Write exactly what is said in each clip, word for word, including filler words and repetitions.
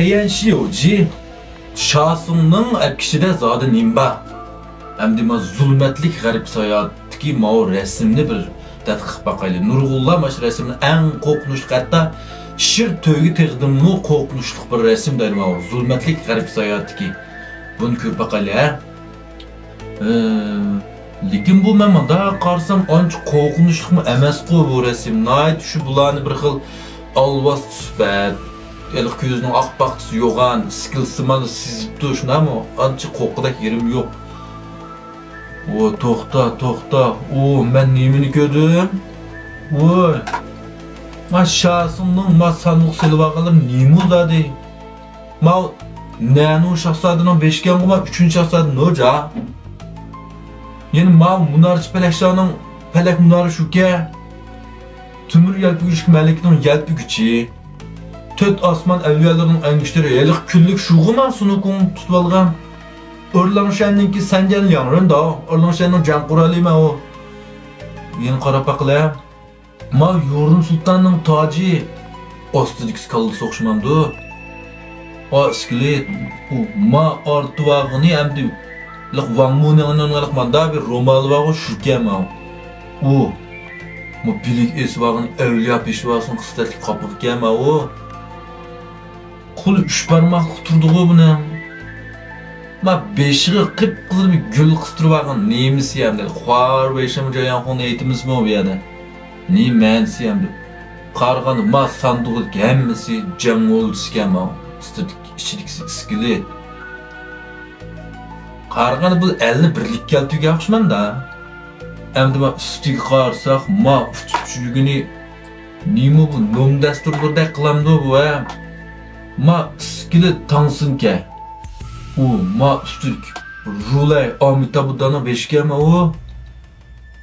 ليەن شيۇجى، شاسۇڭنىڭ ئەپكىچىدە زادى نېمە بار؟ ئەمدى ما زۇلمەتلىك غەرب ساياھەتتىكى ماۋۇ رەسىمنى بىر تەتقىق قىلىپ باقايلى. نۇرغۇنلار مانا شۇ رەسىمنى ئەڭ قورقۇنچلۇق، ھەتتا شىر تۆگە تېغىدىنمۇ قورقۇنچلۇق بىر رەسىم دەيدۇ ماۋۇ زۇلمەتلىك غەرب ساياھەتتىكى. بۇنى كۆرۈپ باقايلى، ھە؟ ئى، لېكىن بۇ مەن مۇنداق قارىسام ئانچە قورقۇنچلۇقمۇ ئەمەسقۇ بۇ رەسىم. ناھايىتى شۇ بۇلارنى بىر خىل ئالۋاستى سۈپەت، ھېلىقى كۆزىنىڭ ئاق پاختىسى يوغان، ئىسكىلىتى مانا سىزىپتۇ، شۇنداقمۇ؟ ئانچە قورققۇدەك يېرىم يوق. ئۇ، توختا، توختا. ئۇ، مەن نېمىنى كۆردۈم؟ ۋوي. ما شاسۇڭنىڭ ما ساندۇق سېلىۋالغانلىرى نېمە زادى؟ ماۋۇ نەنۇ شاھزادىنىڭ بېشىكەنغۇ، ما ئۈچىنچى شاھزادە نوجا. يەنە ماۋۇ مۇنارچى پەلەكشانىڭ پەلەك مۇنارى شۇكەن. تۆمۈر يەلپۈگۈچلۈك مەلىكىنىڭ يەلپۈگۈچى. تۆت ئاسمان ئەۋلىيالىرىنىڭ ئەڭگۈشتەرى ھېلىقى كۈنلۈك شۇغۇما سۇنۇكۇڭ تۇتۇۋالغان. ئورلىڭشەننىڭكى سەنجەن لياڭرېن داۋ، ئورلىڭشەننىڭ جەڭ قورالى مەن ئۇ. يەنە قاراپ باقىلى. ما يۇرۇن سۇلتاننىڭ تاجى ئاستىدىكىسى كاللىسى ئوخشىمامدۇ؟ ئا ئىسكىلىت، ئۇ ما ئارتىۋاغىنى ئەمدى لىق ۋاڭ مۇنىڭ لىق ماندا بىر رومالى بارغۇ شۇكەن ماۋۇ. ئۇ، ما بىلىك ئېسىۋاغىنى ئەۋلىيا پېشۋاسىنىڭ قىستەتلىك قاپىقىكەن ماۋۇ. قولى ئۈچ بارماقلىق تۇرىدىغۇ بۇنىڭ. ما بېشىغا قىپقىزىل بىر گۈل قىستۇرۇۋالغان نېمىسى ئەمدى؟ خۇار ۋېيشىمۇ جاياڭخۇڭنى ئېيتىمىزمۇ بۇ يەردە؟ نېمە مەنىسى ئەمدى؟ قارىغاندا ما ساندۇقىدىكى ھەممىسى جەڭ ھۇلدىسىكەن ما ئۈستىدىكى، ئىچىدىكىسى ئىسكىلىت. قارىغاندا بۇ ئەلنى بىرلىككە كەلتۈرگەن ئوخشىمامدا؟ ئەمدى ما ئۈستىگە قارىساق، ما ئۇچۇپ چۈشىدىغىنى نېمە بۇ، نوم دەستۇرلىرىدەك قىلامدۇ بۇ، ھە؟ ما ئىسكىلىت تاڭسىڭكەن. ئۇ ما ئۈستىدىكى رۇلەي ئامىتابۇددانىڭ بېشىكەنما ئۇ؟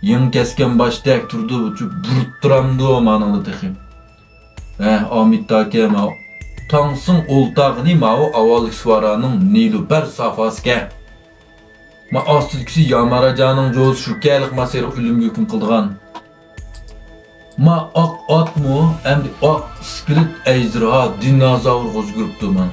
يېڭى كەسكەن باشتەك تۇرىدۇ، بۇ بۇرۇپ تۇرامدۇ مانىڭدا تېخى؟ ھە، ئامىتاكەن، ما تاڭسىڭ ئولتاغىنى ماۋۇ ئاۋۋالقى سۇۋارانىڭ نېلۇپەر سافاسىكەن. ما ئاستىدىكىسى ياماراجانىڭ جوزى شۇكەنلىك ما سېرىق ئۆلۈمگە ھۆكۈم قىلىدىغان. ما ئاق ئاتمۇ، ئەمدى ئاق ئىسكىلىت ئەجدىرھا دىنوزاۋرغا ئۆزگىرىپتۇ مانا.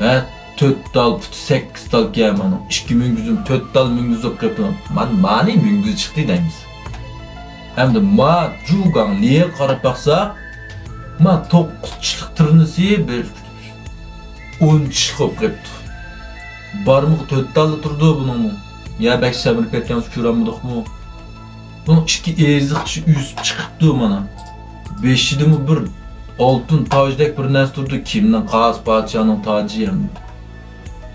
ھە، تۆت تال پۇتى سەككىز تالكەن مانا. ئىككى مۈڭگۈزدىن تۆت تال مۈڭگۈز بولۇپ قېپتۇ. مانا مانى مۈڭگۈز چىقتى دەيمىز. ئەمدى ما جۇگاڭلىغا قاراپ باقساق، ما توققۇز چىشلىق تىرنىسى بىر ئون چىشلىق بولۇپ قېپتۇ. بارمىقى تۆت تاللا تۇرىدۇ بۇنىڭمۇ. يا بەك سەمرىپ كەتكەن ئۇچۇرالمىدۇقمۇ؟ بۇنىڭ ئىككى ئېزىق چىشى ئۆسۈپ چىقىپتۇ مانا. بېشىدىمۇ بىر ئالتۇن تاجدەك بىر نەرسە تۇرىدۇ. كىمنىڭ قازى پادىشاھنىڭ تاجى ئەمدى.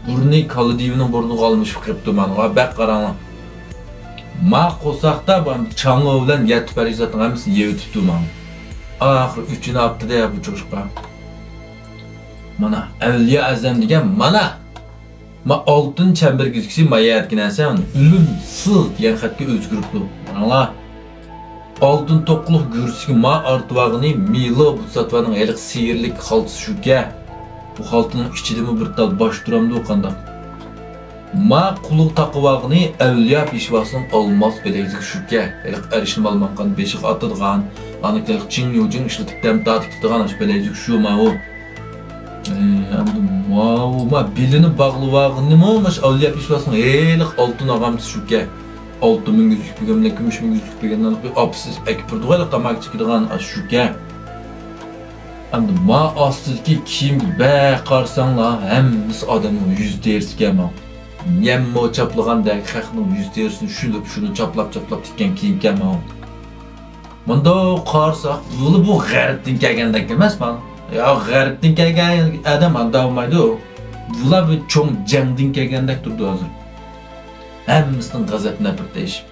بۇرنى كاللىدىيېۋنىڭ بۇرنىغا ئالمىشىپ قېپتۇ مانا. ۋا بەك قاراڭلار. ما قورساقتا بار چاڭغۇ بىلەن يەتتە پەرىزاتنىڭ ھەممىسىنى يەۋېتىپتۇ مانا. ئاخىرى ئۆچىنى ئاپتۇ-دە بۇ چوشقا. مانا، ئەۋلىيا ئەزەم دېگەن مانا! ما ئالتۇن چەمبىرىكىدىكىسى ما يەردىكى نەرسە، ئۆلۈم سىز دېگەن خەتكە ئۆزگىرىپتۇ. قاراڭلار! ئالتۇن توققۇلۇق گۈرسىگە ما ئارتىۋالغىنى مىلو بۇتساتۋانىڭ ھېلىقى سېھىرلىك خالتىسى شۇكەن. بۇ خالتىنىڭ ئىچىدىمۇ بىر تال باش تۇرامدۇ قانداق؟ ما قولىغا تاقىۋالغىنى ئەۋلىيا پېشۋاسىنىڭ ئالماس بىلەيزۈكى شۇكەن. ھېلىقى ئەرشىن مالمانقان بېشىغا ئاتىدىغان، ئاندىن كېيىن چىڭ يۇجىڭ ئىشلىتىپ دەم تارتىپ كېتىدىغان ئاشۇ بىلەيزۈك شۇ ماۋۇ. ئى، ئەمدى ماۋۇ، ما بېلىنى باغلىۋالغىنىمۇ مانا شۇ ئەۋلىيا پېشۋاسىنىڭ ھېلىقى ئالتۇن ئاغامچىسى شۇكەن. ئالتە مۈڭگۈزلۈك بېگەم بىلەن كۈمۈش مۈڭگۈزلۈك بېگەمنى ئېلىپ ئاپىسى ئەكىپ بېرىدىغۇ ھېلىقى تاماكا چېكىدىغان ئاشۇ شۇكەن. ئەمدى ما ئاستىدىكى كىيىمگە بەك قارىساڭلار، ھەممىسى ئادەمنىڭ يۈز تېرىسىكەن ماۋۇ. نيەنمو چاپلىغاندەك خەقنىڭ يۈز تېرىسىنى شۈلۈپ، شۇنى چاپلاپ-چاپلاپ تىككەن كىيىمكەن ماۋۇ. مۇنداق قارىساق، بۇلار بۇ غەربتىن كەلگەندەك ئەمەسما؟ يا، غەربتىن كەلگەن ئادەم ئانداق بولمايدۇ. بۇلار بىر چوڭ جەڭدىن كەلگەندەك تۇرىدۇ ھازىر. ھەممىسىنىڭ غەزەپ-نەپرىتى ئېشىپ.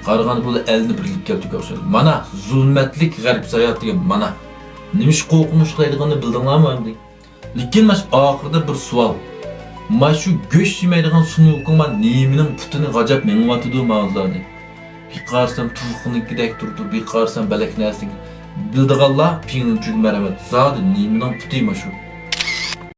قارىغاندا بۇلار ئەلنى بىرلىككە كەلتۈرگەن ئوخشايدۇ. مانا، زۇلمەتلىك غەرب ساياھىتى دېگەن مانا. نېمىشقا قورقۇنچلۇق دەيدىغىنىنى بىلدىڭلارمۇ ئەمدى؟ لېكىن مانا شۇ ئاخىرىدا بىر سوئال. مانا شۇ گۆش يېمەيدىغان سۇنۇكۇڭ مانا نېمىنىڭ پۇتىنى غاجاپ مېڭىۋاتىدۇ ماڭا زادى؟ بىر قارىسام تۇرخۇننىڭكىدەك تۇرىدۇ، بىر قارىسام بەلەك نەرسىنىڭكى. بىلىدىغانلار پىڭلىنچۈگە مەرھەمەت. زادى نېمىنىڭ پۇتى مانا شۇ؟